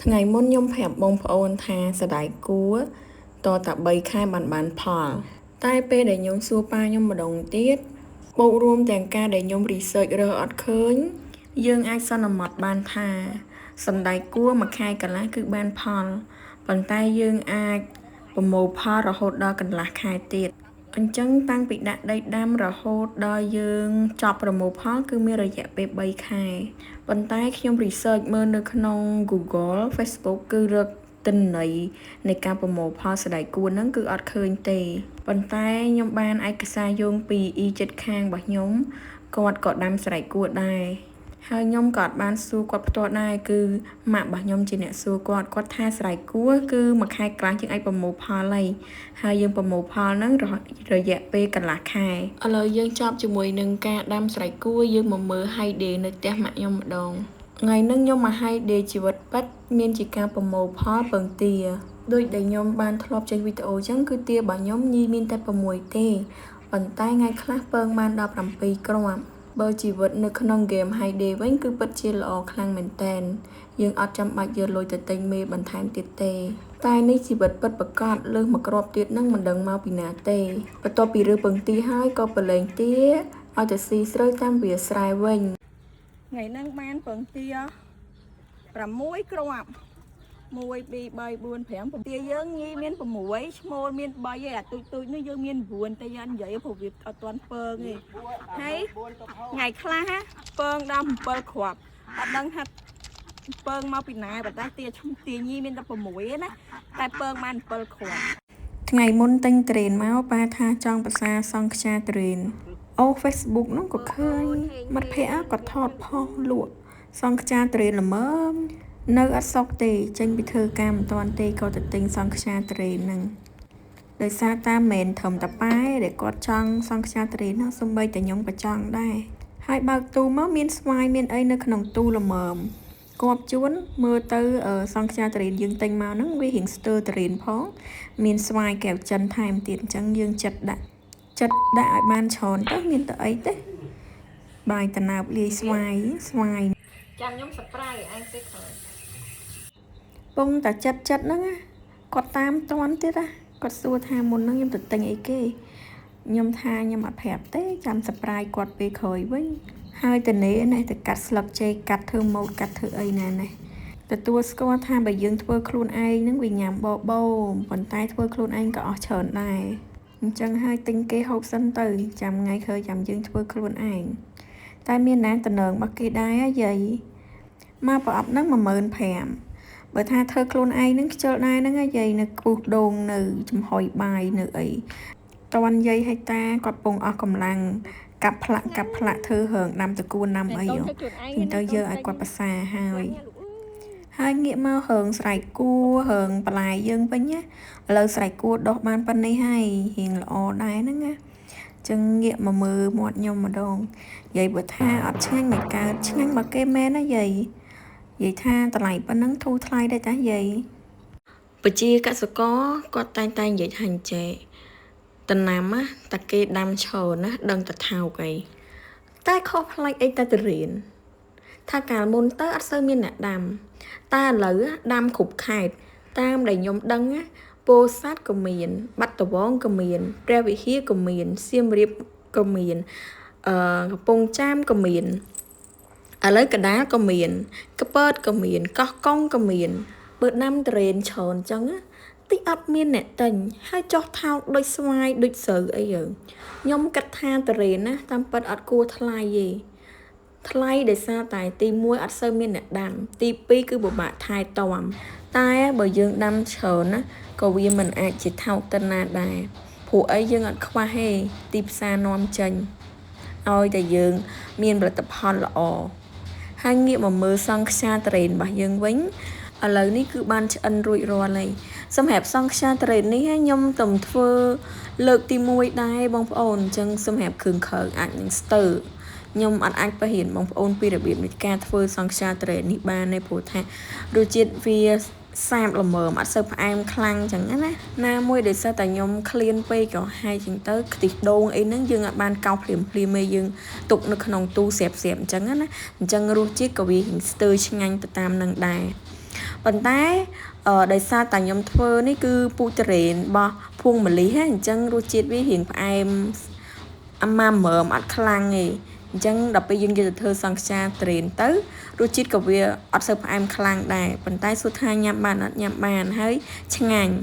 ថ្ងៃមុនខ្ញុំប្រាប់បងប្អូនថាសណ្តែកគួរតតែ3ខែបានបានផល តែពេលដែលខ្ញុំសួរប៉ាខ្ញុំម្ដងទៀតបូករួមទាំងការដែលខ្ញុំ research រើសអត់ឃើញយើងអាចសន្មត់បានថាសណ្តែកគួរមួយខែកន្លះគឺបានផលប៉ុន្តែយើងអាចប្រមូលផលរហូតដល់កន្លះខែទៀតអញ្ចឹងតាំងពីដាក់ដីដាំរហូតដល់យើងចប់ប្រមូលផលគឺមានរយៈពេល3ខែប៉ុន្តែខ្ញុំ research មើលនៅក្នុង Google Facebook គឺរកទិន្នន័យនៃការប្រមូលផលសណ្តែកគួរហ្នឹងគឺអត់ឃើញទេប៉ុន្តែខ្ញុំបានឯកសារយោងពីអ៊ីចិត្តខាងរបស់ខ្ញុំគាត់ក៏ដាំសណ្តែកគួរដែរហើយខ្ញុំក៏អត់បានសួរគាត់ផ្ទាល់ដែរគឺម៉ាក់របស់ខ្ញុំជាអ្នកសួរគាត់គាត់ថាស្រែគួរគឺមួយខែកន្លះយើងអាចប្រមូលផលហើយហើយយើងប្រមូលផលហ្នឹងរយៈពេលកន្លះខែឥឡូវយើងចប់ជាមួយនឹងការដាំស្រែគួរយើងមកមើល Hay Day នៅផ្ទះម៉ាក់ខ្ញុំម្ដងថ្ងៃហ្នឹងខ្ញុំមក Hay Day ជីវិតពិតមានជាការប្រមូលផលពងទាដូចដែលខ្ញុំបានធ្លាប់ចេញវីដេអូអញ្ចឹងគឺទារបស់ខ្ញុំញីមានតែ6ទេប៉ុន្តែថ្ងៃខ្លះពងបានដល់7គ្រាប់បើជីវិតនៅក្នុងហ្គេម Hay Day វិញគឺពិតជាល្អខ្លាំងមែនទែនយើងអត់ចាំបាច់យកលុយទៅទិញមេបន្ថែមទៀតទេតែនេះជីវិតពិតប្រាកដលើសមួយគ្រាប់ទៀតនឹងមិនដឹងមកពីណាទេបន្ទាប់ពីរើសពងទាហើយក៏ប្រឡែងទាឲ្យទៅស៊ីស្រូវតាមវាលស្រែវិញ ថ្ងៃហ្នឹងបានពងទា6គ្រាប់1 2 3 4 5ពងទាយើងញីមាន6ឈ្មោលមាន3ឯអាទូចទូចនេះយើងមាន9តែយើងនិយាយព្រោះវាអត់ទាន់ពងទេហើយថ្ងៃខ្លះណាពងដល់7គ្រាប់អត់ដឹងថាពងមកពីណាប៉ុន្តែទាឈ្មោះទាញីមានតែ6ឯណាតែពងបាន7គ្រាប់ ថ្ងៃមុនទិញត្រេនមកប៉ាថាចង់ប្រសាសង់ខ្យាត្រេនអូ Facebook នោះក៏ឃើញមិត្តភ័ក្តិក៏ថតផុសលក់សង់ខ្យាត្រេនល្មមនៅអត់សុកទេចេញពីធ្វើការមិនទាន់ទេក៏ទៅទិញសង់ខ្យាត្រេនហ្នឹងដោយសារតាមិនត្រឹមតែប៉ែដែលគាត់ចង់សង់ខ្យាត្រេននោះសំបីតែខ្ញុំក៏ចង់ដែរហើយបើកទូមកមានស្វាយមានអីនៅក្នុងទូល្មមគប់ជួនមើលទៅសង់ខ្យាត្រេនយើងទិញមកហ្នឹងវារៀងស្ទើរត្រេនផងមានស្វាយកែវចិនថែមទៀតអញ្ចឹងយើងចិត្តដាក់ចិត្តដាក់ឲ្យបានច្រើនទៅមានទៅអីទេបាយតណើបលាយស្វាយស្វាយ ចាំខ្ញុំសប្រៃឯងពេលក្រោយ ពងតែចិត្តចិត្តហ្នឹងណាគាត់តាមតន់ទៀតណាគាត់សួរថាមុនហ្នឹងខ្ញុំទៅទិញអីគេខ្ញុំថាខ្ញុំអត់ប្រាប់ទេចាំសប្រៃគាត់ពេលក្រោយវិញហើយតនេនេះទៅកាត់ស្លឹកចេកកាត់ធ្វើម៉ូតកាត់ធ្វើអីណានេះទទួលស្គាល់ថាបើយើងធ្វើខ្លួនឯងហ្នឹងវាញ៉ាំបបោប៉ុន្តែធ្វើខ្លួនឯងក៏អស់ច្រើនដែរអញ្ចឹងហើយទិញគេហូបសិនទៅចាំថ្ងៃក្រោយចាំយើងធ្វើខ្លួនឯងតែមានណាតំណងរបស់គេដែរហ៎យាយមកប្រអប់ហ្នឹង15000បើថាធ្វើខ្លួនឯងហ្នឹងខ្ជិលដែរហ្នឹងហ៎យាយនៅខ្ពស់ដូងនៅចំហុយបាយនៅអីតន់យាយឲ្យតាគាត់ពងអស់កម្លាំងកាប់ផ្លាក់កាប់ផ្លាក់ធ្វើរឿងដាំតកួនដាំអីហ៎ទៅយើងឲ្យគាត់ប្រសាហើយហើយងាកមករឿងស្រែកគួររឿងបន្លែយើងវិញណាឥឡូវស្រែកគួរដោះបានប៉ុណ្នេះហើយរៀងល្អដែរហ្នឹងណាចឹងងាកមកមើលមាត់ខ្ញុំម្ដងយាយបើថាអត់ឆ្ងាញ់មិនកើតឆ្ងាញ់មកគេមែនណាយាយនិយាយថាតម្លៃប៉ុណ្ណឹងធូរថ្លៃដែរតាយាយប្រជាកសិករគាត់តែងតែនិយាយថាអញ្ចេះតំណាំណាតាគេដាំឈរណាដឹងតែថោកអីតែខុសប្លែកអីតែទៅរៀនថាកាលមុនទៅអត់សូវមានអ្នកដាំតែឥឡូវដាំគ្រប់ខេត្តតាមដែលខ្ញុំដឹងណាពោធិ៍សាត់ក៏មាន បាត់ដំបងក៏មានព្រះវិហារក៏មានសៀមរាបក៏មានកំពង់ចាមក៏មានឥឡូវកដាលក៏មានកពតក៏មានកោះកុងក៏មានបើដាំត្រេនច្រើនអញ្ចឹងណាតិចអត់មានអ្នកទិញហើយចោះថោកដូចស្វាយដូចស្រូវអីយើងខ្ញុំគិតថាត្រេនណាតាមពិតអត់គួរថ្លៃទេថ្លៃដោយសារតែទី1អត់សូវមានអ្នកដាំទី2គឺពិបាកថែទាំតែបើយើងដាំច្រើនណាក៏វាមិនអាចជាថោកទៅណាដែរព្រោះអីយើងអត់ខ្វះទេទីផ្សារនាំចេញឲ្យតែយើងមានផលិតផលល្អហើយងាកមកមើលសង់ខ្យាត្រេនរបស់យើងវិញឥឡូវនេះគឺបានឆ្អិនរួចរាល់ហើយសម្រាប់សង់ខ្យាត្រេននេះខ្ញុំទំធ្វើលើកទី1ដែរបងប្អូនអញ្ចឹងសម្រាប់គ្រឿងក្រៅអាចនឹងស្ទើរខ្ញុំអត់អាចបរៀនបងប្អូនពីរបៀបនៃការធ្វើសង់ខ្យាត្រេននេះបានទេព្រោះថារសជាតិវាសាបល្មមអត់សូវផ្អែមខ្លាំងចឹងណាណាមួយដោយសារតែខ្ញុំឃ្លានពេកក៏ហើយចឹងទៅខ្ទិះដូងអីហ្នឹងយើងអត់បានកោសភ្លាមភ្លាមទេយើងទុកនៅក្នុងទូស្រាប់ស្រាប់អញ្ចឹងណាអញ្ចឹងរសជាតិក៏វាស្ទើរឆ្ងាញ់ទៅតាមនឹងដែរ ប៉ុន្តែអឺដោយសារតែខ្ញុំធ្វើនេះគឺពូជទុរេនរបស់ភួងម្លិះហ្នឹងអញ្ចឹងរសជាតិវារៀងផ្អែមអាម៉ាមើមអត់ខ្លាំងទេអញ្ចឹងដល់ពេលយើងយកទៅធ្វើសង់ខ្យាទុរេនទៅរសជាតិក៏វាអត់សូវផ្អែមខ្លាំងដែរប៉ុន្តែសួរថាញ៉ាំបានអត់ញ៉ាំបានហើយឆ្ងាញ់។